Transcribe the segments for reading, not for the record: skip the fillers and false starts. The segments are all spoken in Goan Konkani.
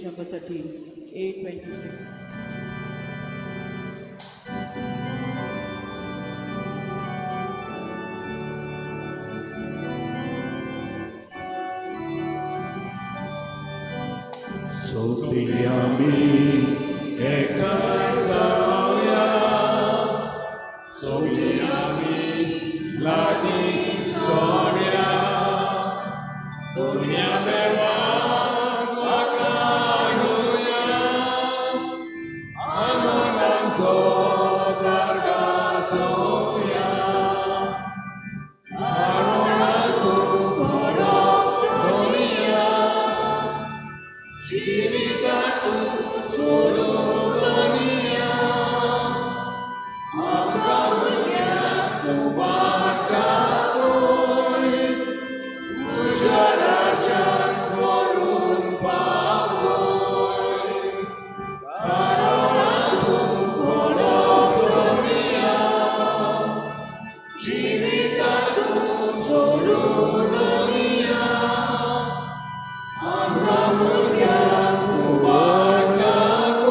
Number 13, 826. Sogli ami ekai zaoya, sogli ami lagi soria, dunia dewan lakayuya, amunam zotarga soya, arunatu koro dunia, Jivitatu solo dunia, amkamunya tu bakatoy, Ujarajan korun pakoy, Karonatu koro dunia, Jivitatu solo dunia, Amkamunya tu bakatoy,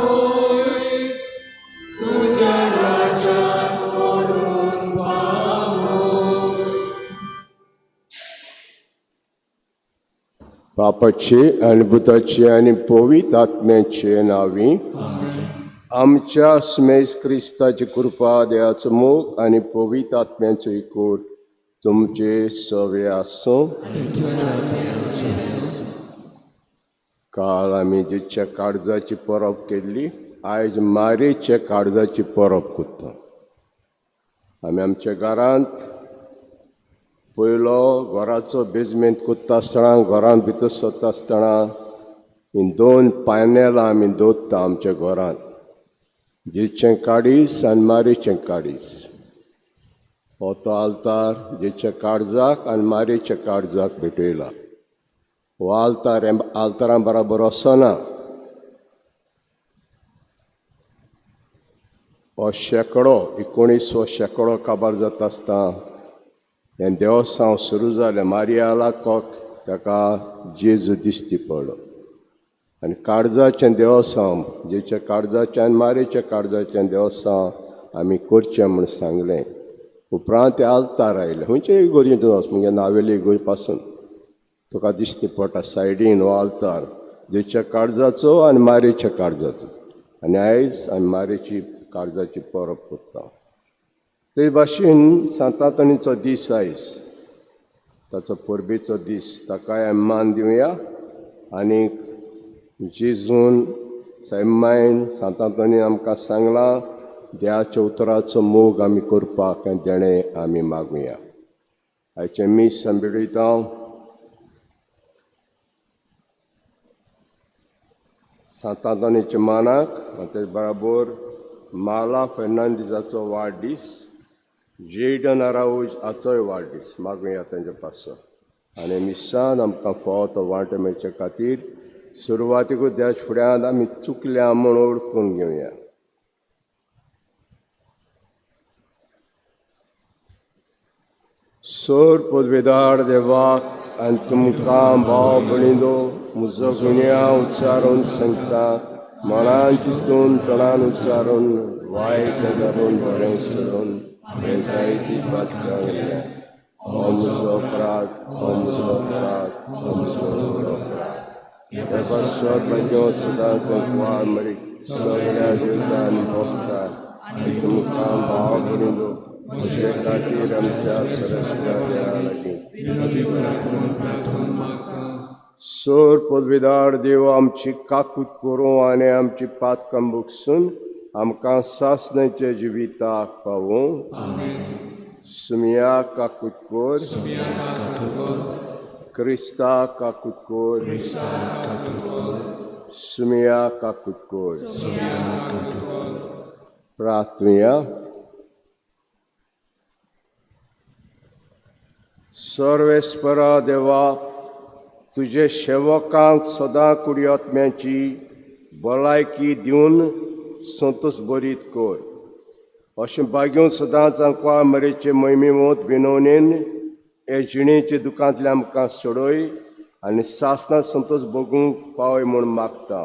Tujarajan korun pakoy. बापाचे आनी पुताचे आनी पवित्र आत्म्याचे नांवी आमच्या स्मेस क्रिस्ताची कृपा, देवाचो मोग आनी पवित्र आत्म्याचो एकवट तुमचे सवे आसूं. काल आमी जेच्या काळजाची परब केल्ली, आयज मारेच्या काळजाची परब करता. आमी आमच्या घरांत पयलो घराचो बेजमेंट कोत्ता आसतना, घरांत भितर सरता आसतना हीं दोन पायनेलां आमी दवरता आमच्या घरांत, जेचें काडीस आनी मारीचें काडीस. हो तो आल्तार जेच्या काळजाक आनी मारीच्या काळजाक भेटयला. हो आल्तार आल्तारां बराबर वचना. हो शेंकडो, 19वो शेंकडो काबार जाता आसतना हें देवस्तांव सुरू जालें. मारियाला कोक ताका जेजू दिश्टी पडलो आनी काळजाचें देवस्तांव, जेच्या काळजाचें आनी मारीच्या काळजाचें देवस्तांव आमी करचें म्हूण सांगलें. उपरांत ते आल्तार आयले. खंयचे इगोर्जींत वच, मुगे नावेली इगोर्ज पासून तुका दिश्टी पडटा सायडीन हो आल्तार जेच्या काळजाचो आनी मारीच्या काळजाचो. आनी आयज आमी मारीची काळजाची परब करता. ते भाशेन सांतांतोनीचो दीस आयज, ताचो परबेचो दीस, ताकाय आमी मान दिवया. आनी जेजून सैमायन सांतांतोनी आमकां सांगलां, देवाच्या उतराचो मोग आमी करपाक आनी देणें आमी मागुया. आयचें मीस आमी भेटयता. सांतांतोनीच्या मानाक आनी तेच बराबर माला फेर्नांदीसाचो वाडदीस, जेडन आराऊज हाचोय वाडदीस मागुया तांच्या पासत. आनी मिसान आमकां फावो तो वांटो मेळचे खातीर सुरवातीकूच देश फुड्यांत आमी चुकल्या म्हूण वळखून घेवया. सोर पदवेदार देवाक आनी तुमकां भाव भयणींनो म्हजो गुन्यांव उच्चारून सांगता, मनान चिंतून तणान उच्चारून वायट धरून बरें सोडून बेजायती बातम्या गेल्या. हो म्हजो अपराध, हो म्हजो अपराध, हो म्हजो व्हड अपराध. पासत म्हज्यो सदांच कुवार मरी सगळ्या देवता आनी भोगता आनी तुमकां भाव भयणींनो म्हजे खातीर आमच्या सरस्वत्या देवा लागीं. सोर पदवीदार देव आमची काकूत करूं आनी आमची पातकां भोगसून आमकां सासण्याच्या जिविताक पावूं. सुमिया काकूत कर, क्रिस्ता काकूत कर, सुमिया काकूत कर. प्रार्थुया. सर्वेस्परा देवा, तुजे सेवकांक सदां कुडयत्म्याची भलायकी दिवन संतोष बरीत कर. अशें भाग्यून सदांच आमकां मरेचे मोहिमेवत विनवणेन हे जिणेचे दुकांतले आमकां सोडय. आनी सासणां संतोश भोगूंक पावय म्हूण मागता.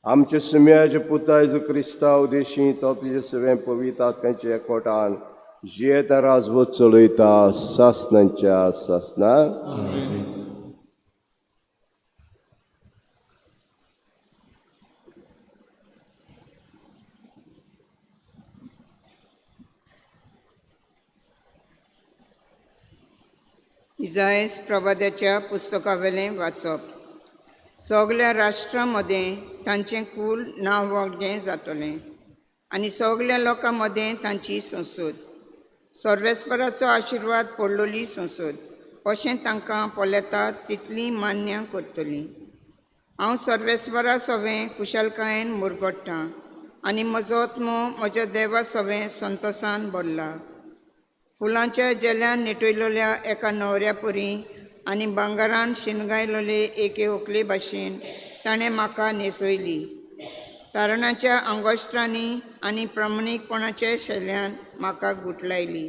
आमचे सुम्याचे पुता जेजू क्रिस्तांव देशी तो तुजे सगळें पवित्र आत्म्याच्या एकवटान जियेता राजवत चलयता सासणांच्या सासणां. इजायस प्रवाद्याच्या पुस्तकावेलें वाचप. सगल्या राष्ट्रां मदें तांचें कूल नांव वगडें जातलें आनी सगल्या लोकां मदें तांची संसद सर्वेस्पराचो आशिर्वाद पडलोली संसद अशें तांकां पळयतात तितली मान्य करतली. हांव सर्वेस्वरा सवें कुशलकायेन मुरगट्टां आनी म्हजो आत्मो म्हज्या देवा सवें संतोसान भरला. फुलांच्या जेल्यान नेटयलेल्या एका न्हवऱ्या परी आनी भांगरान शिणगायलेले एके व्हंकले भाशेन ताणें म्हाका न्हेसयली. तारणाच्या आंगोश्टांनी आनी प्रामाणीकपणाच्या शेल्यान म्हाका गुटलायली.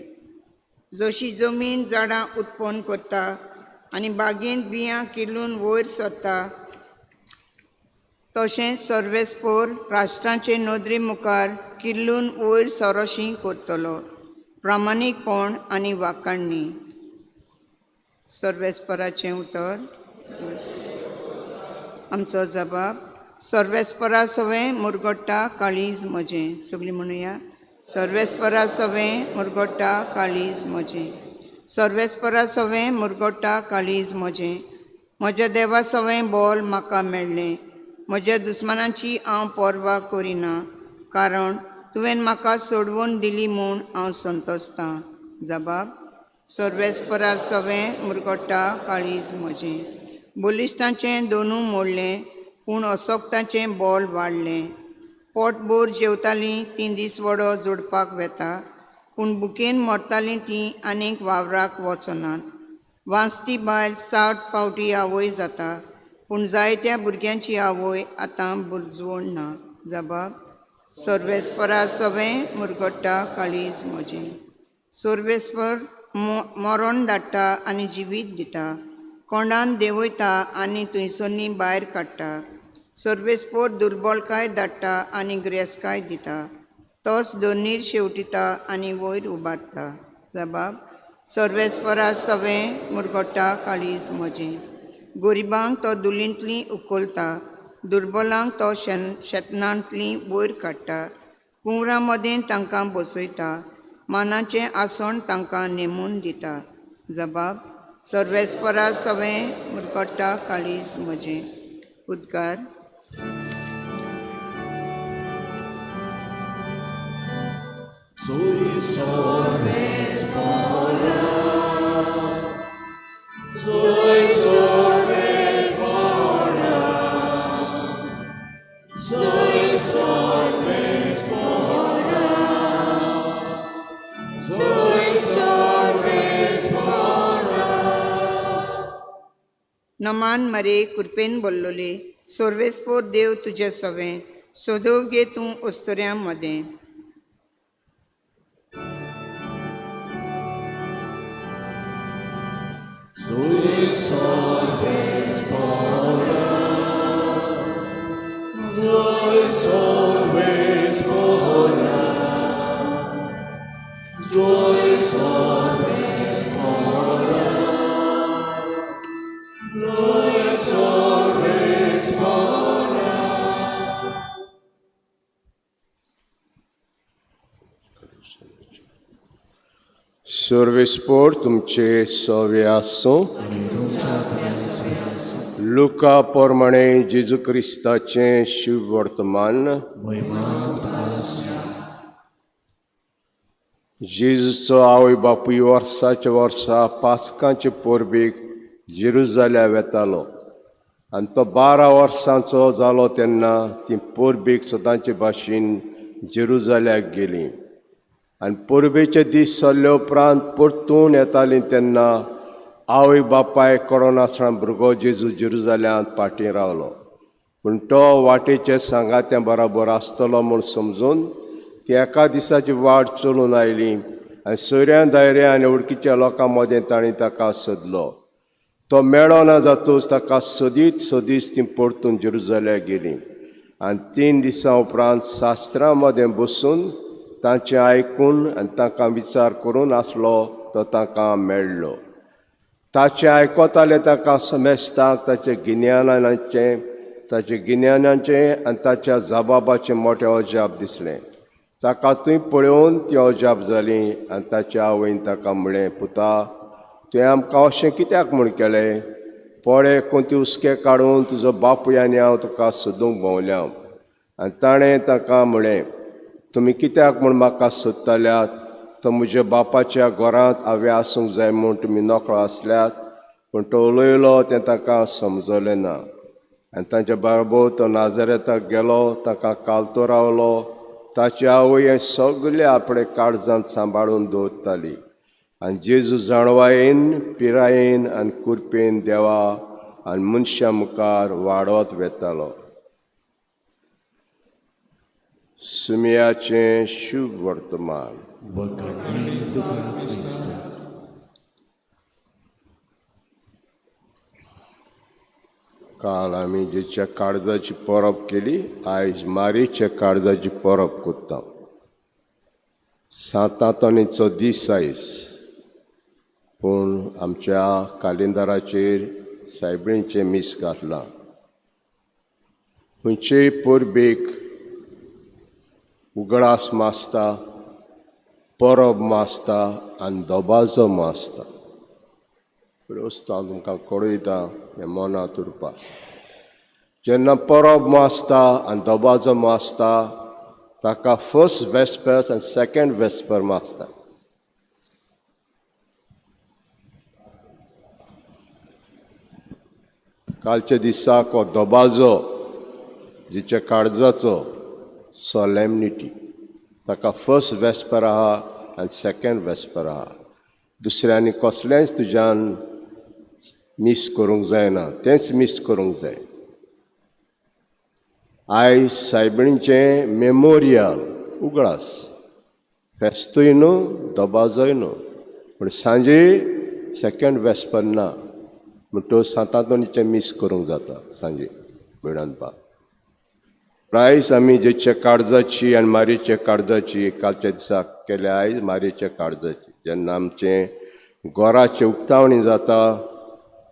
जशी जमीन झाडां उत्पन्न करता आनी बागेंत बियां किल्लून वयर सरता तशेंच सर्वेस्पोर राष्ट्रांचे नदरे मुखार किल्लून वयर सरोशी करतलो प्रामाणीकपण आनी वाखाणणी. सर्वेस्पराचें उतर. आमचो जबाब. सर्वेस्परा सवें मुरगट्टा काळीज म्हजें. सगळीं म्हणुया. सर्वेस्परा सवें मुरगट्टा काळीज म्हजें. सर्वेस्परा सवें मुरगट्टा काळीज म्हजें. म्हज्या देवा सवें बोल म्हाका मेळ्ळें. म्हज्या दुस्मानाची हांव पर्वा करिना कारण तुवें म्हाका सोडवून दिली म्हूण हांव संतोसतां. जबाब. सर्वेस्परा सवें मुरगट्टा काळीज म्हजें. बलिश्टांचें दोनू मोडलें पूण असोक्ताचें बोल वाडलें. पोटभर जेवतालीं तीं दीसवडो जोडपाक वेता पूण बुकेन मरतालीं तीं आनीक वावराक वचनात. वांचती बायल 60 पावटी आवय जाता पूण जायत्या भुरग्यांची आवय आतां बुरजवण ना. जबाब. सर्वेस्परा सवें मुरगट्टा काळीज म्हजें. सर्वेस्पर मरण धाडटा आनी जिवीत दिता. कोंडान देंवयता आनी थंयसरनी भायर काडटा. सर्वेस्पोर दुर्बलकाय धाडटा आनी ग्रेसकाय दिता. तोच दोनीर शेवटिता आनी वयर उबारता. जबाब. सर्वेस्परा सवें मुरगट्टा काळीज म्हजें. गरिबांक तो दुलींतली उखलता. दुर्बलांक तो शेतनांतली वयर काडटा. कुंवरां मदें तांकां बसयता. मानाचें आसण तांकां नेमून दिता. जबाब. सर्वेस्परा सवें मुरगट्टा काळीज म्हजें. उद्गार. नमान मरे कृपेन बोल्लोले सर्वेस्पोर देव तुजे सवें सोदोव गे तूं अस्तुऱ्यां मदें. सर्वेस्पोर तुमचे सवे आसूं. लुका प्रमाणे जेजू क्रिस्ताचें शुभ वर्तमान. जेजूचो आवय बापूय वर्साच्या वर्सा पास्कांचे परबेक जेरुजाल्या वेतालो आनी तो 12 वर्सांचो जालो तेन्ना ती परबेक सदांचे भाशेन जेरुजाल्याक गेली. आनी परबेचे दीस सरले उपरांत परतून येतालीं तेन्ना आवय बापाय कळनासतना भुरगो जेजू जेरुजाल्यांत फाटीं रावलो. पूण तो वाटेचे सांगात्या बराबर आसतलो म्हूण समजून ती एका दिसाची वाट चलून आयली आनी सोयऱ्यां दायऱ्या आनी वळखीच्या लोकां मदें तांणी ताका सोदलो. तो मेळना जातूच ताका सोदीत सोदीत ती परतून जेरुजल्याक गेली आनी 3 दिसां उपरांत शास्त्रां मदें बसून तांचें आयकून आनी तांकां विचार करून आसलो तो तांकां मेळ्ळो. ताचें आयकताले ताका समेस्तांक ताचे गिन्यानाचें आनी ताच्या जबाबाचें मोटें अजाप दिसलें. ताका थंय पळोवन ती अजाप जाली आनी ताच्या आवयन ताका म्हळें, पुता, तुवें आमकां अशें कित्याक म्हूण केलें? पळय कोणती हुस्के काडून तुजो बापूय आनी हांव तुका सोदूंक भोंवल्या. आनी ताणें ताका म्हळें, तुमी कित्याक म्हूण म्हाका सोदताल्यात? तो म्हज्या बापाच्या घरांत हांवें आसूंक जाय म्हूण तुमी नकळो आसल्यात. पूण तो उलयलो तें ताका समजलें ना. आनी तांच्या बरोबर तो नाजरेताक गेलो, ताका कालतो रावलो. ताची आवय हें सगळें आपले काळजांत सांबाळून दवरताली. आनी जेजू जाणवायेन, पिरायेन आनी कुरपेन देवा आनी मनशां मुखार वाडत वेतालो. सुमयाचें शुभ वर्तमान. काल आमी जेच्या काळजाची परब केली, आयज मारीच्या काळजाची परब करता. सांतांतोनीचो दीस आयज, पूण आमच्या कालेंदराचेर सायबिणीचें मीस घातलां. खंयचेय परबेक उगडास मासता, परब मासता आनी दबाजो मासता. थोड्यो वस्तू हांव तुमकां कळयता हें मनांत उरपाक. जेन्ना परब मासता आनी दबाजो मासता ताका फर्स्ट वेस्पर्स आनी सेकेंड वेस्पर मासता. कालच्या दिसाक हो दबाजो जिच्या काळजाचो सोलेमनिटी, ताका फर्स्ट वेस्पर आहा आनी सेकेंड वेस्पर आहा. दुसऱ्यांनी कसलेंच तुज्यान मीस करूंक जायना, तेंच मीस करूंक जाय. आयज सायबिणीचें मेमोरियल उगडास, फेस्तूय न्हू, दबाजोय न्हू, पूण सांजे सेकेंड वेस्पर ना म्हणटकच सांतांतोनीचें मीस करूंक जाता सांजे भिडनपा. आयज आमी जेच्या काळजाची आनी मारयेच्या काळजाची कालच्या दिसाक केल्या, आयज मारयेच्या काळजाची. जेन्ना आमचें घराचें उक्तावणी जाता,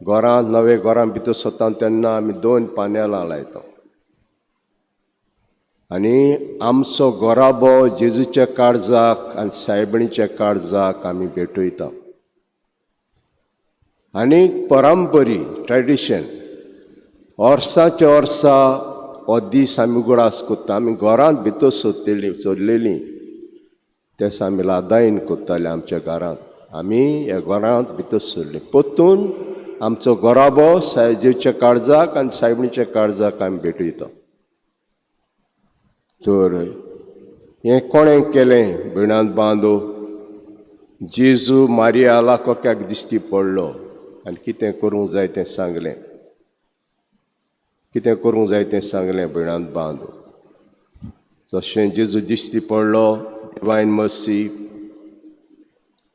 घरांत नवे घरां भितर सरता तेन्ना आमी 2 पानेलां लायता आनी आमचो घराबो जेजूच्या काळजाक आनी सायबिणीच्या काळजाक आमी भेटयता. आनी परंपरी ट्रेडिशन वर्साच्या वर्सा हो दीस आमी उगडास करता. आमी घरांत भितर सोदतली सोदलेली तेस आमी लादायन करताले आमच्या घरांत. आमी ह्या घरांत भितर सोडली परतून आमचो घराबो जेजूच्या काळजाक आनी सायबिणीच्या काळजाक आमी भेटयता. तर हें कोणें केलें भिणांत बांदो? जेजू मारिया लाकोक्याक दिश्टी पडलो आनी कितें करूंक जाय तें सांगलें. कितें करूंक जाय तें सांगलें भिणांत बांदो. जशें जेजू दिश्टी पडलो, डिवायन मर्सी,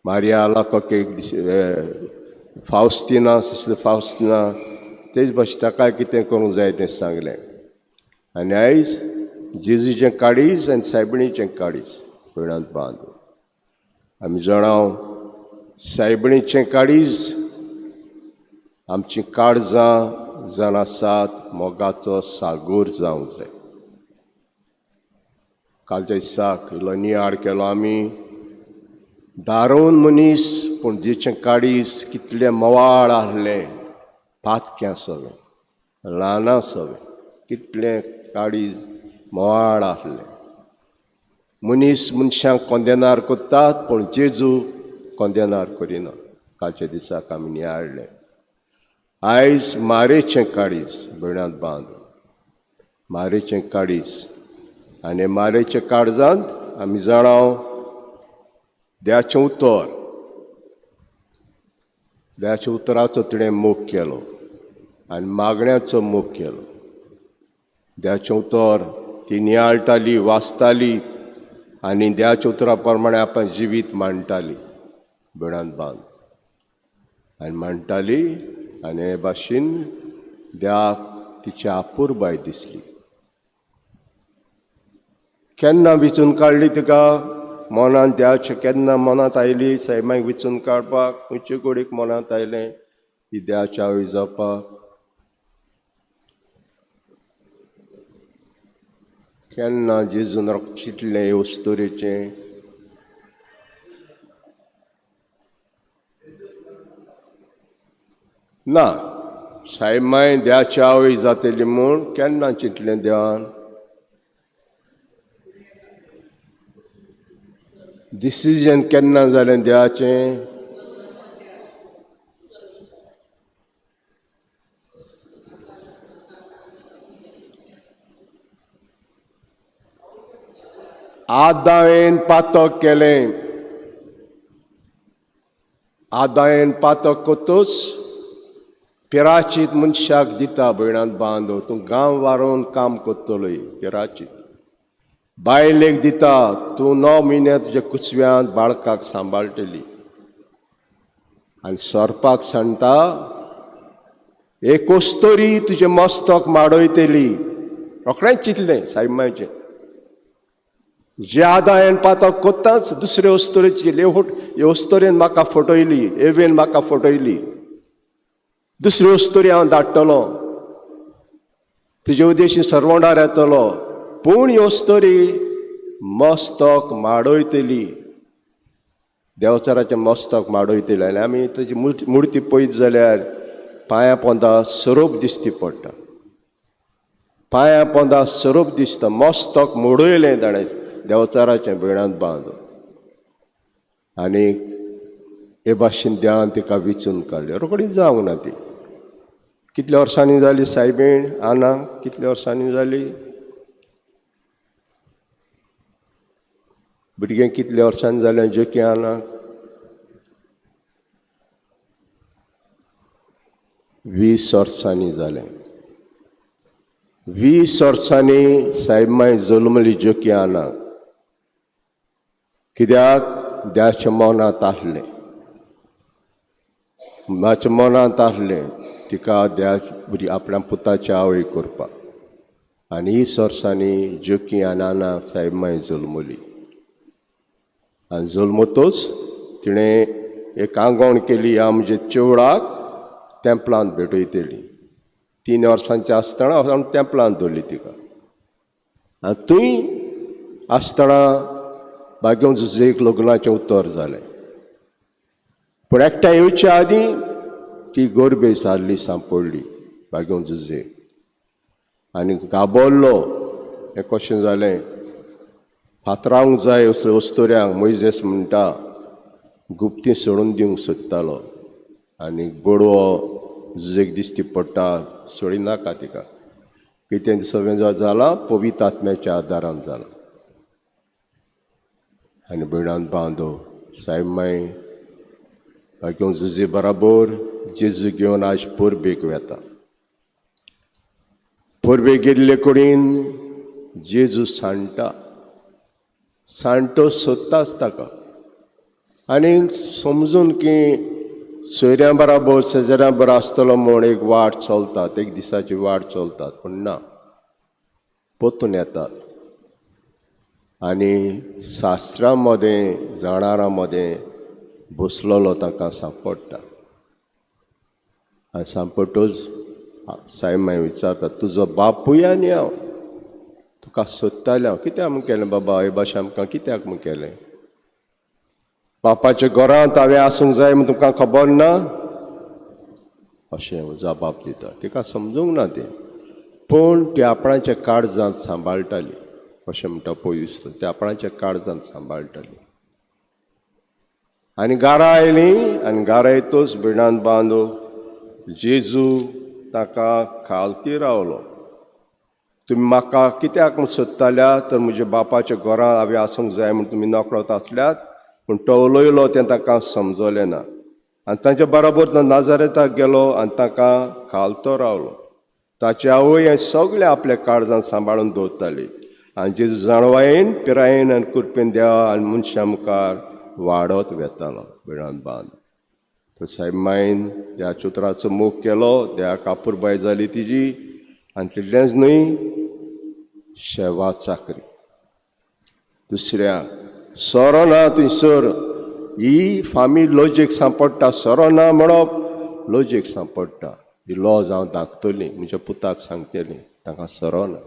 मारिया लाकोकेक फावस्तिना, सिस्टर फावस्तिना, तेच भाशेन ताकाय कितें करूंक जाय तें सांगलें. आनी आयज जेजूचें काळीज आनी सायबिणीचें काळीज भिणांत बांदो. आमी जाणां सायबिणीचें काळीज आमचीं काळजां जाण आसात मोगाचो सागोर जावंक जाय. कालच्या दिसाक इल्लो नियाळ केलो आमी, दारोन मनीस पूण जेचें काळीज कितलें मवाळ आसलें, पातकें सगळें, ल्हान सगळें, कितलें काळीज मवाळ आसलें. मनीस मनशांक कोंदेनार करतात पूण जेजू कोंदेनार करिना. कालच्या दिसाक आमी नियाळ्ळें. आयज मारेचें काळीज भयणांत बांद, मारेचें काळीज. आनी मारेच्या काळजांत आमी जाणां देवाचें उतर, देवाच्या उतराचो तिणें मोग केलो आनी मागण्याचो मोग केलो. देवाचें उतर ती नियाळटाली, वाचताली आनी देवाच्या उतरा प्रमाणे आपण जिवीत मांडटाली भिणांत बांद. आनी म्हणटाली आनी हे भाशेन द्याक तिची अपुरबाय दिसली. केन्ना विचून काडली तिका मनांत द्याचे, केन्ना मनांत आयली सायबाक विचून काडपाक, खंयचे कुडीक मनांत आयलें ही द्याच्या आवय जावपाक? केन्ना जेजून चिंतलें हे अस्तुरेचें? ना, सायमाय द्याच्या आवय जातली म्हूण केन्ना चिंतलें देवान? डिसिजन केन्ना जालें देवाचें? आदायेन पातक केलें. आदायेन पातक करतूच पिराचीत मनशाक दिता भयणांत बांदो, तूं गांव वारोवन काम करतलोय. पिराचीत बायलेक दिता, तूं 9 म्हयने तुज्या कुचव्यांत बाळकाक सांबाळटली. आनी सोरपाक सांगता, एक अस्तोरी तुजें मस्तक माडयतली. रोखडेंच चिंतलें सायबाचें. जे आदायन पातक करताच दुसरे अस्तोरेची लेवट, हे अस्तोरेन म्हाका फटयली, एवेन म्हाका फटयली, दुसरी अस्तोरी हांव धाडटलो, तुजे उद्देशी सरवंडार येतलो, पूण ही अस्तोरी मस्तक माडयतली, देवचाराचें मस्तक माडयतली. आनी आमी ताची मुर्ती पळयत जाल्यार पांयां पोंदा सोरोप दिसती पडटा, पांयां पोंदा सोरोप दिसता. मस्तक मोडयलें ताणें देवचाराचें भयणांत बांद. आनी हे भाशेन देवान तिका विचून काडली. रोखडी जावंक ना ती. कितल्या वर्सांनी जाली सायबीण आना? कितल्या वर्सांनी जाली भुरगें? कितल्या वर्सांनी जालें जेकी आना? 20 वर्सांनी जालें. 20 वर्सांनी सायबमाय जल्मली जोकी आना. कित्याक? द्याच्या मनांत आसलें, म्हाज्या मनांत आसलें तिका द्या भुरगी आपल्या पुताची आवय करपाक. आनी 20 वर्सांनी जोकी आनी आना सायबमाय जल्मली. आनी जल्मतूच तिणें एक आंगवण केली, ह्या म्हणजे चेवडाक तेंपलांत भेटयतली. 3 वर्सांचें आसतना आमी तेंपलांत दवरली तिका. आनी थंय आसतना बागेवन जुजेक लग्नाचें उतर जालें. पूण एकठांय येवचे आदीं ती गोरबे सारली सांपडली बागेवन जुजेक. आनी गाबोल्लो. हें कशें जालें? फातरावंक जाय असले अस्तोऱ्यांक मोयजेस म्हणटा, गुप्ती सोडून दिवंक सोदतालो. आनी गोडवो जुजेक दिसती पडटा, सोडिनाका तिका. कितें सगळें जालां पवित्र आत्म्याच्या आदारान जालां. आनी भयणान बांदो सायब माय बाकी जुजे बराबर जेजू घेवन आज परबेक वेता. परबेक गेल्ले कडेन जेजू सांडटा, सांडटो सोदताच ताका. आनी समजून की सोयऱ्यां बराबर शेजाऱ्यां बरोबर आसतलो म्हूण एक वाट चलतात, एक दिसाची वाट चलतात, पूण ना, परतून येतात. आनी शास्त्रां मदें जाणारां मदें बसलेलो तांकां सांपडटा. आनी सांपडटूच सायब मागीर विचारता, तुजो बापूय आनी हांव तुका सोदतालें हांव, कित्याक म्हूण केलें बाबा हे भाशेन आमकां कित्याक म्हूण केलें? बापाच्या घरांत हांवें आसूंक जाय म्हूण तुमकां खबर ना? अशें जबाब दिता. तिका समजूंक ना तें, पूण ती आपणाच्या काळजांत सांबाळटाली. अशें म्हणटा पयस ते आपणाच्या काळजांत सांबाळटाली. आनी गारा आयली आनी गारा येतूच भिणांत बांदो जेजू ताका खालती रावलो. तुमी म्हाका कित्याक म्हूण सोदताल्या? तर म्हज्या बापाच्या घरांत हांवें आसूंक जाय म्हूण तुमी नकळत आसल्यात. पूण तो उलयलो तें ताका समजलें ना. आनी तांच्या बरोबर तो नाजारेताक गेलो आनी ताका खालतो रावलो. ताची आवय हें सगळें आपल्या काळजांत सांबाळून दवरताली. आनी जेजू जाणवायेन पिरायेन आनी कृपेन देवा आनी मनशां मुखार वाडत वेतालो. भिणांत बांद तो सायब मायन त्या चुत्राचो मोग केलो, त्या कापूरबाय जाली तिजी. आनी तितलेंच न्हय, शेवा चाकरी. दुसऱ्या सोरो ना थंयसर ही फामील लॉजीक सांपडटा. सोरो ना म्हणप लॉजीक सांपडटा. ही लॉज हांव दाखतली म्हज्या पुताक सांगतली, तांकां सोरो ना,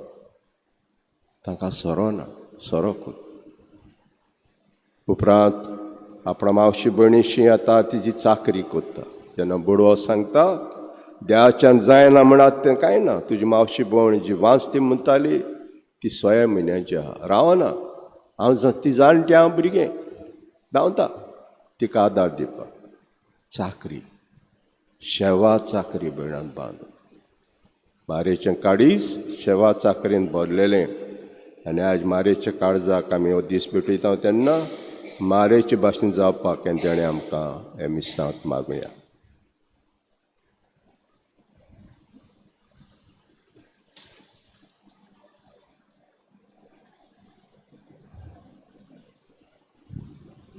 तांकां सोरो ना, सोरो कर. उपरांत आपणा मावशी भयणीशी आतां तिजी चाकरी करता. जेन्ना बडवो सांगता देवाच्यान जायना म्हणात तें कांय ना, तुजी मावशी भयण जी वांच ती म्हणटाली ती 6 म्हयन्याची आहा, रावना हांव, ती जाणटी हांव भुरगें, धांवता तिका आदार दिवपाक. चाकरी, शेवा चाकरी भयणान बांद. मारेचें काडीस शेवा चाकरीन भरलेलें. आनी आयज मारेच्या काळजाक आमी हो दीस भेटयता तेन्ना मारेचे भाशेन जावपाक तेणें आमकां हे मिसांत मागुया.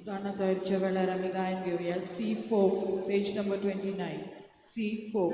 गाणं तयारच्या वेळार आमी गायन घेवया. C4, page number 29, C4.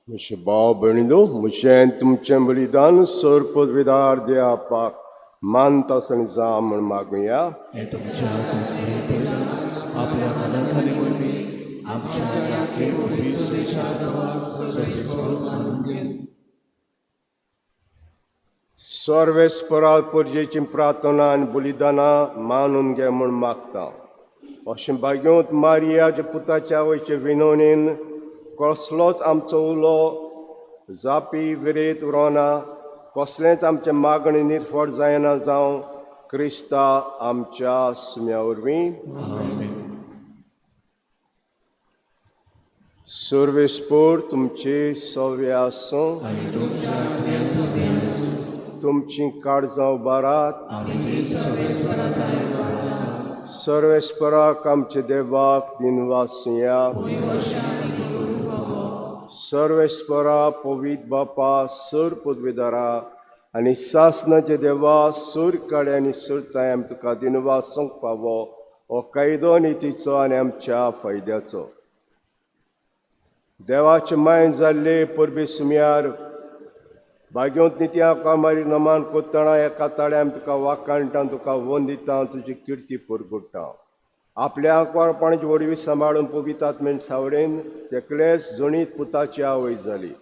म्हजे भाव भयणीनो, म्हजें तुमचें बलिदान सर पदवीदार देवाक मानता आनी जावं म्हूण मागुया. हे तुमच्या हातांत परिणाम आपल्या मनांतले वरवीं आमच्या राखे सुरेच्या नांवाक सर्वेस्पर मानून घेवं. सर्वेस्परा परजेची प्रार्थना आनी बलिदानां मानून घे म्हूण मागता. अशें भाग्योंत मारियाच्या पुताच्या आवयचे विनवणेन कसलोच आमचो उलो जापी विरेत उरोना, कसलेंच आमचें मागणें निर्फळ जायना जावं क्रिस्ता आमच्या सुम्या वरवीं. सर्वेस्पर तुमचे सव्य आसूं, तुमची काळजां उबारात. सर्वेस्पराक आमचे देवाक दिनवासुया. सर्वेस्परा पवित्र बापा सर पदवीदारा आनी सासनाचे देवा सूर काडे आनी सुरताय आमी तुका दिनवासूंक फावो हो कायदो नितीचो आनी आमच्या फायद्याचो. देवाचे मायन जाल्ले परबे सुमयार भाग्योंत नित्या कामारी नमान कोत्ताणा एका ताळ्या आमी तुका वाकाणटा, तुका वंदिता, तुजी किर्ती परगुट्टा. आपल्या आंकवारपणाची व्हडवी सांबाळून पवित्र आत्म्यान सावडेन तेकलेच जणीत पुताची आवय जाली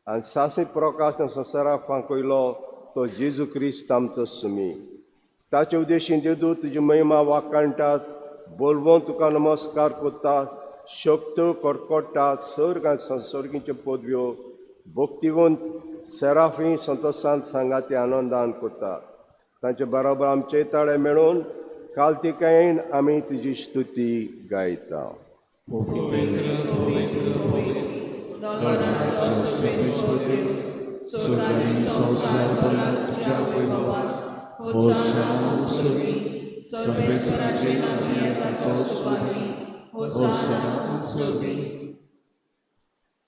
आनी सासणी प्रकाश संवसाराक फांकयलो तो जेजू क्रिस्त आमचो सुमी. ताचे उद्देशीन देदू तुजी महिमा वाकाणटात, बोलवोन तुका नमस्कार करतात, शक्त कडकडटात, सर्ग आनी संसर्गीच्यो पदव्यो भक्तिवंत सेराफी संतोशान सांगाती आनंदान करतात. तांचे बरोबर आमचे ताळे मेळून कालतिकायेन आमी तुजी स्तुती गायता.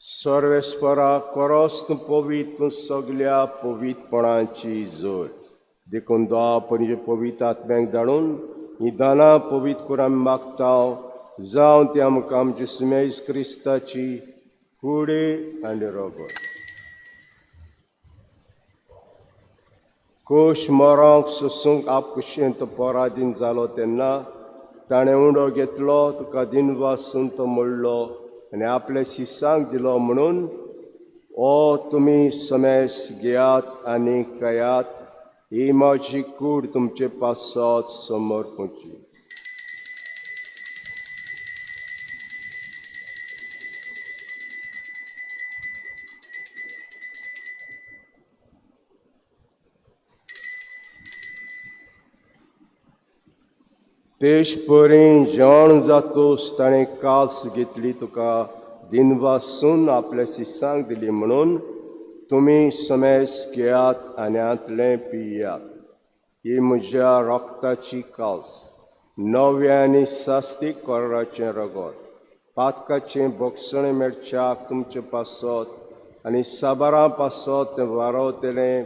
सर्वेस्परा कोरोस तूं पवित्र, तूं सगल्या पवित्रपणाची जोर. देखून दो पणजे पवित्र आत्म्याक धाडून ही दानां पवित्र करून आमी मागता, जावं ती आमकां आमची सुमेज क्रिस्ताची कुडी आनी रोगत. कोश मरोंक सोसूंक आपकुशेन तो पराधीन जालो तेन्ना ताणें उंडो घेतलो, तुका दिनवासून तो मोडलो आनी आपल्या शिसांक दिलो म्हणून, ओ तुमी समेस घेयात आनी खायात, ही म्हजी कूड तुमचे पासत समर्पची. तेश परी जेवण जातोस ताणें कास घेतली, तुका दिनवासून आपल्या शिसांक दिली म्हणून, तुमी समेस घेयात आनी हांतलें पियात, ही म्हज्या रोगताची कास, नव्या आनी सास्तीक कराराचें रगत, पातकाचें भोगसणें मेळच्याक तुमचे पासत आनी साबारां पासत तें वारवतलें,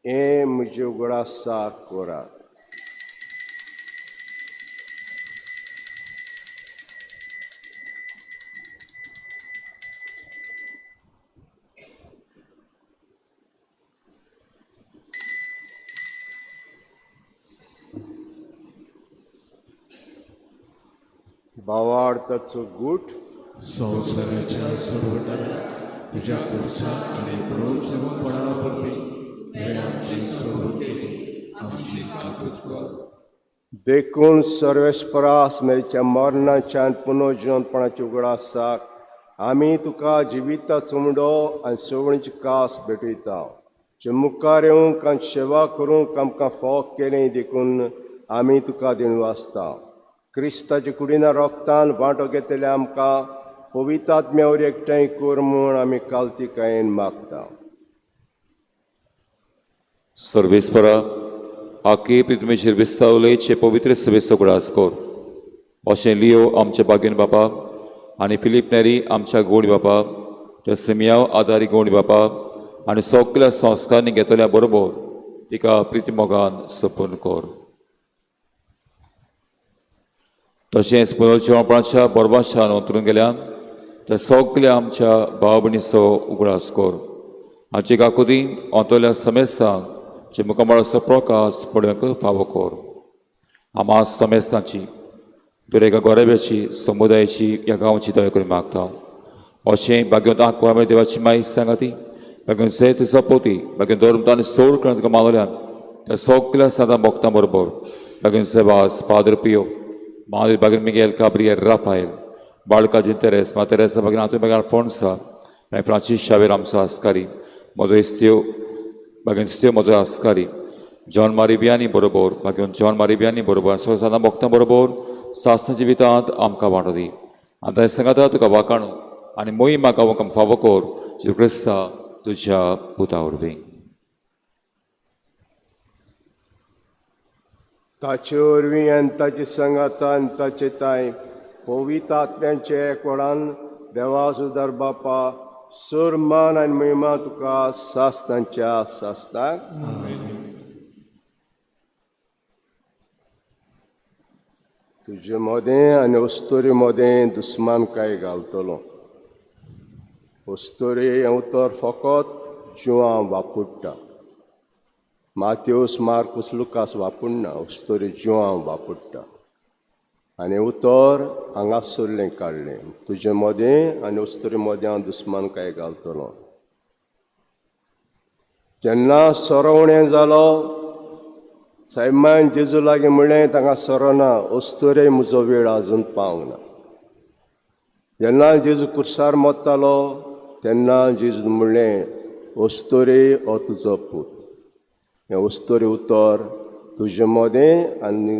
हें म्हजे उगडासाक करात. भावार्थाचो गूट संवसाराच्या सोडवणारा तुज्या पुरसा आनी पुनर्जीवपणा वरवीं तुवें आमची सोडवणूक केली, आमची काकूत कर. देखून सर्वेस्परास मेळच्या मरणाच्या पुनर्जीवनपणाची उगडासाक आमी तुका जिविताचो उंडो आनी सवणीची कास भेटयता, जे मुखार येवंक आनी सेवा करूंक आमकां फावो केलें देखून आमी तुका दिनवासता. क्रिस्ताच्या कुडीना रोगतान वांटो घेतले आमकां पवित्र आत्म्या वरवीं एकठांय कर म्हूण आमी कालतिकायेन मागता. सर्वेस्परा आके प्रितमेचेर विस्तावलेचे पवित्र सभेचो उगडास कर, अशें लियो आमच्या बागेन बापा आनी फिलीप नेरी आमच्या गोड बापा, त्या सिमियाव आदारी गोड बापा आनी सगल्या संस्कारांनी घेतल्या बरोबर तिका प्रितीमोगान सपून कर. तशेंच पुनर्जीवपणाच्या बरवाशान अंतरून गेल्यान त्या सगल्या आमच्या भाव भयणीचो उगडास कर. आमची काकुती अंतरल्या समेस्तांक जे मुखामळाचो प्रकाश पळोवंक फावो कर. आमा समेस्तांची दरेका गोरेब्याची समुदायाची ह्या गांवची दया करून मागता. अशें भाग्यवंत आंकवार देवाची माई सांगाती भाग्यवंत सयत सपोती भाग्यवंत धर्म आनी सोड करून तुका मानवल्यान त्या सगल्या सदां भोगतां बरोबर भाग्यवंत सेवास पाद्र पियो मागीर बागीर मिगेल काब्रियल राफायल बाळकाजी तेरेस मा तेरेसा बागीर आंतोनी बागीर अल्फोन्सा मागीर फ्रांसीस शावेर आमचो आस्कारी म्हजो इस्त्यो बागीर इस्त्यो म्हजो आस्कारी जॉन मारिबियानी बरोबर बागीर जॉन मारिबियानी बरोबर सगळ्या सदां भोगतां बरोबर सासना जिवितांत आमकां वांटो दी. आनी ताणें सांगाता तुका वाकाणू आनी मोही म्हाका वकाम फावो कर जेजू क्रिस्ता तुज्या पुता वरवीं. ताचे वरवीं आनी ताचे सांगाता आनी ताचे ताय पवित्र आत्म्यांचे एकवटान देवा सुदार बापा सर मान आनी महिमा तुका सासनाच्या सासनाक. तुजे मदें आनी अस्तोरी मदें दुस्मानकाय घालतलो. अस्तोरी हें उतर फकत जिवां वापुडटा, मातेवस मार्कूस लुकास वापुडना, अस्तोरी जिवां वापुडटा. आनी उतर हांगासरलें काडलें, तुजे मदें आनी अस्तोरी मदें हांव दुस्मानकाय घालतलो. जेन्ना सोरो उणें जालो सायबान जेजू लागीं म्हणलें, तांकां सोरो ना, अस्तोरे म्हजो वेळ आजून पावंक ना. जेन्ना जेजू कुर्सार मोत्तालो तेन्ना जेजून म्हणलें, अस्तोरे हो तुजो पूत. हें अस्तोरी उतर तुजे मदें आनी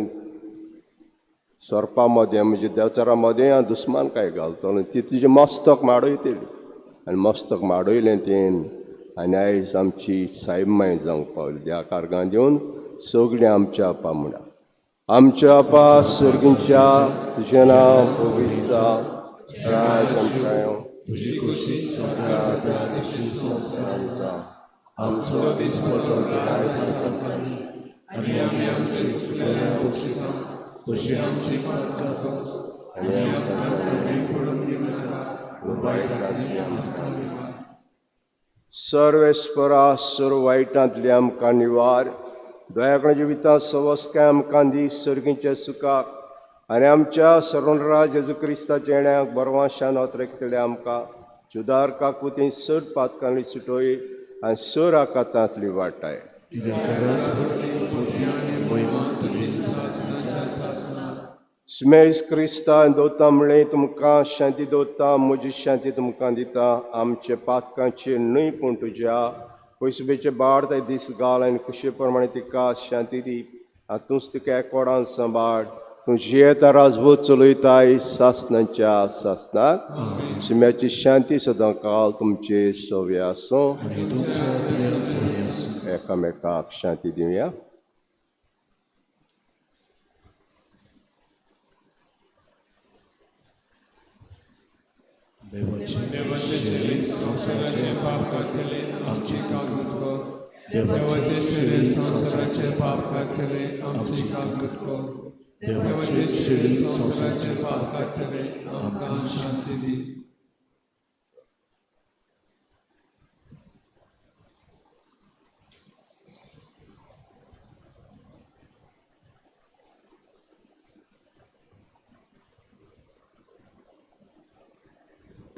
सोरपा मदें म्हणजे देवचारा मदें आनी दुस्मानकाय घालतलो. ती तुजें मस्तक माडयतली आनी मस्तक माडयलें तेन आनी आयज आमची सायब माय जावंक पावली. देवा कार्गां दिवन सगळीं आमच्या आपा म्हणा. आमच्या आपा सर्गींच्या तुजें नांव पवित्र जावं, राज आमकां येवं, तुजी खोशी स्वर्गार जाता तशी संवसारांत जावं. आमचो दिसपटो आयज आमकां दी आनी आमी आमचे चुकलेल्या बक्षिता तशी आमची पातकां बस आनी आमकां कमी पडून दिनाका, पूण वायटांतली आमकां निवार. सर्वेस्परा सर्व वायटांतली आमकां निवार, दयाकण जिवितांत सवस्काय आमकां दी, सर्गीच्या सुखाक आनी आमच्या सरणराज जेजू क्रिस्ताच्या येण्याक बरवाशान अतरेकतले आमकां जुदार काकुतीन सर पातकांनी सुटोय आनी सर आकातांतली वाटाय. स्मेस क्रिस्तान दवरता म्हणलें तुमकां शांती दवरता, म्हजी शांती तुमकां दिता. आमचे पातकांचे न्हय पूण तुज्या पयसुबेचे बाड ते दीस घाल आनी खुशे प्रमाणे तिका शांती दी. आनी तूंच तिका एकवटान सांबाळ. तूं जियेता राजभूत चलयताय सासनाच्या सासनाक. शिम्याची शांती सदां काल तुमचे सव्या आसूं. एकामेकाक शांती दिवया. देवाचे शरीर संवसाराचे पाप काडटले आमची काकूत कर. देवाचे शरीर संवसाराचे पाप काडटले आमची काकूत कर. देवाचे शरीर संवसाराचे पाप काडटले आमकां शांती दी.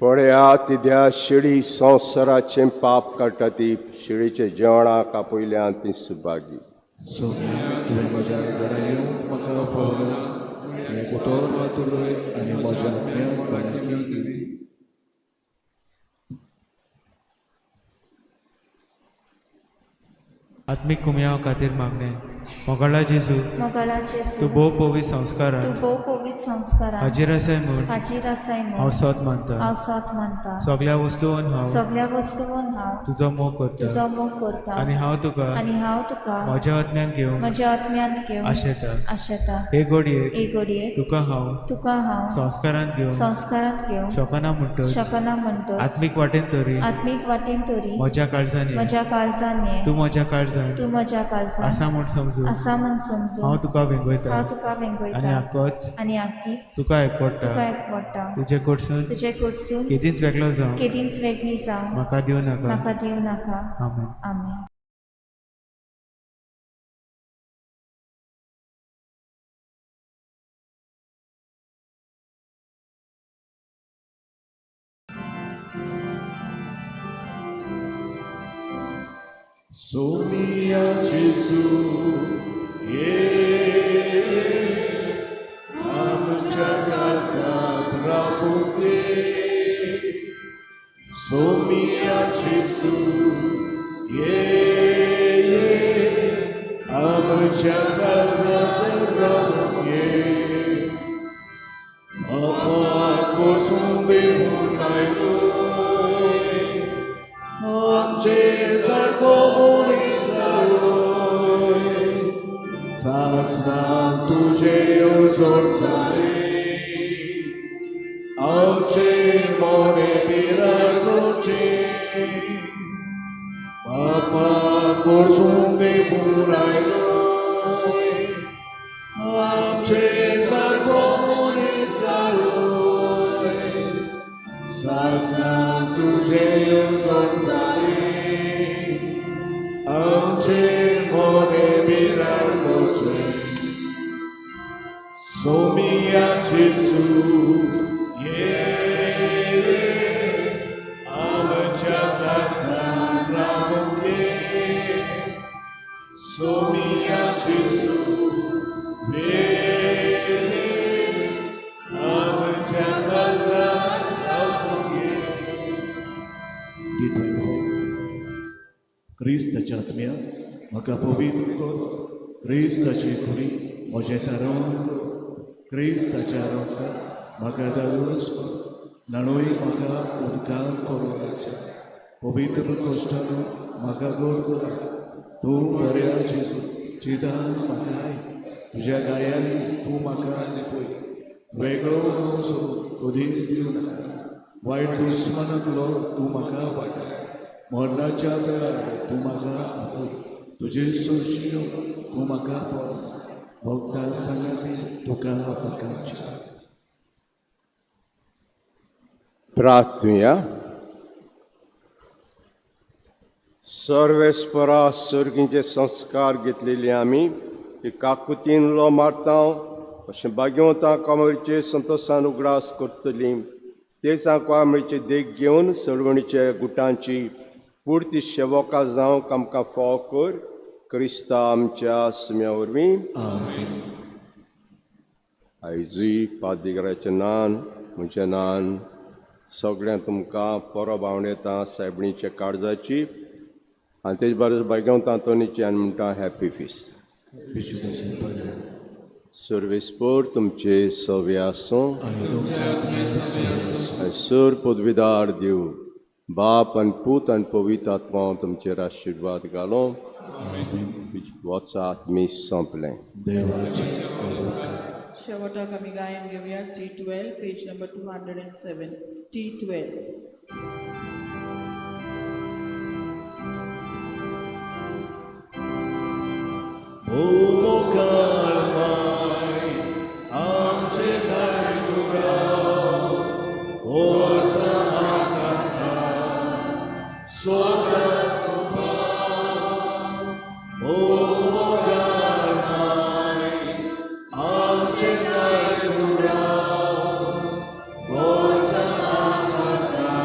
पळया तिद्या शिडी संवसाराचें पाप काडटा ती शिडीचे जेवणाक आपयल्यान ती सुभागी. सोम्या, तुवें म्हज्या घरा येवंक म्हाका फावना. हें उतर मात उलय आनी म्हज्या आत्म्याक भलायकी दिली. आत्मीक कुमयाव खातीर मागणें. मोगाळा जेजू, मोगाळा जेजू, तूं भोव पवित्र तूं संस्कारान भोव पवित्र संस्कारान हाजीर आसाय म्हूण हाजीर आसाय हांव म्हूण सोद मानता. हांव सोद मानता. सगळ्या वस्तून हांव सगळ्या वस्तून हांव तुजो मोग करता तुजो मोग करता आनी हांव तुका आनी हांव तुका म्हज्या आत्म्यान घेवंक म्हज्या आत्म्यांत घेवन आशेता. आशेता. हे घडयेक हे घडयेक तुका हांव तुका हांव संस्कारान घेवंक संस्कारांत घेवंक शकना म्हणटच शकना म्हणटच आत्मीक वाटेन तरी आत्मीक वाटेन तरी म्हज्या काळजान ये. म्हज्या काळजान ये. तूं म्हज्या काळजान तूं म्हज्या काळजान आसा म्हूण समजून आसा म्हूण समजून हांव तुका वेंगयता हांव तुका आनी वेंगयता आकोच आनी आकीच तुका एकवटा. तुका एकवटा. तुजे कडसून तुजे कडसून केदींच वेगळो जावं केदींच वेगळी जावं म्हाका दिवं नाका. म्हाका दिवं नाका. आमेन. आमेन. सोमिया जेजू ये आमच्या काळजांत रावूंक ये. सोमिया जेजू ये आमच्या काळजांत रावूंक ये. आपा कोसून देवून आयलोय आमचे सारको मनीस जालोय. सासणाक तुजे येवजण जाली आमचे मोने पिरार करचे. बापा कोर्सून देवून आयलोय आमचे सारको मनीस जालोय. सासणाक तुजे येवजण जाली आमचे मोने पिरार करचे. सोमिया जेजू ये आमच्या काळजांत रावूंक ये. सोमिया जेजू ये आमच्या काळजांत रावूंक ये. क्रिस्ताच्या आत्म्या म्हाका पवित्र कर. क्रिस्ताची कुडी म्हजें तारण कर. क्रिस्ताच्या रक्ताक म्हाका धादोस कर. न्हाणोय म्हाका उदकान करून. पवित्र कश्टान म्हाका गोड कर. तूं बऱ्या चितान म्हाका आयक. तुज्या गायांनी तूं म्हाका लिपय. वेगळो वचून कदीच दिवं नाका. वायट दुस्मानांतलो तूं म्हाका वाटाय. मरणाच्या वेळार तूं म्हाका आपय. तुजे सरशी तूं म्हाका फळ. भक्ता सांगाती तुका उपकारची. प्रार्थुया. सर्वेस्परा सर्गींचे संस्कार घेतलेले आमी ती काकुतीन उलो मारता. अशें भाग्यवंता कामळचे संतोशान उगडास करतलीं तेच कामळची देख घेवन सळवणीच्या गुटांची पुर्ती सेवका जावंक आमकां फाव कर क्रिस्ता आमच्या सुम्या वरवीं. आयजूय पादिगराचें नान म्हजें नान सगळ्यांक तुमकां परब आवडटा सायबणीच्या काळजाची आनी तेज बरोबर भाग्यवंत आंतोनीची आनी म्हणटा हॅपी फीस. सर्वेस्पोर तुमचे सवे आसूं आनी सर पदवीदार देव बाप आनी पूत आनी पवित्र आत्मा तुमचेर आशिर्वाद घालो. वचात मीस सोंपलें. शेवटाक आमी गायन घेवया T12, page number 207, T12. ओ मोगाळ माय आमचे ठाय तुका ओचा आकांता सोदास तुका. ओ मोगाळ माय आमचे ठाय तुका ओचा आकांता.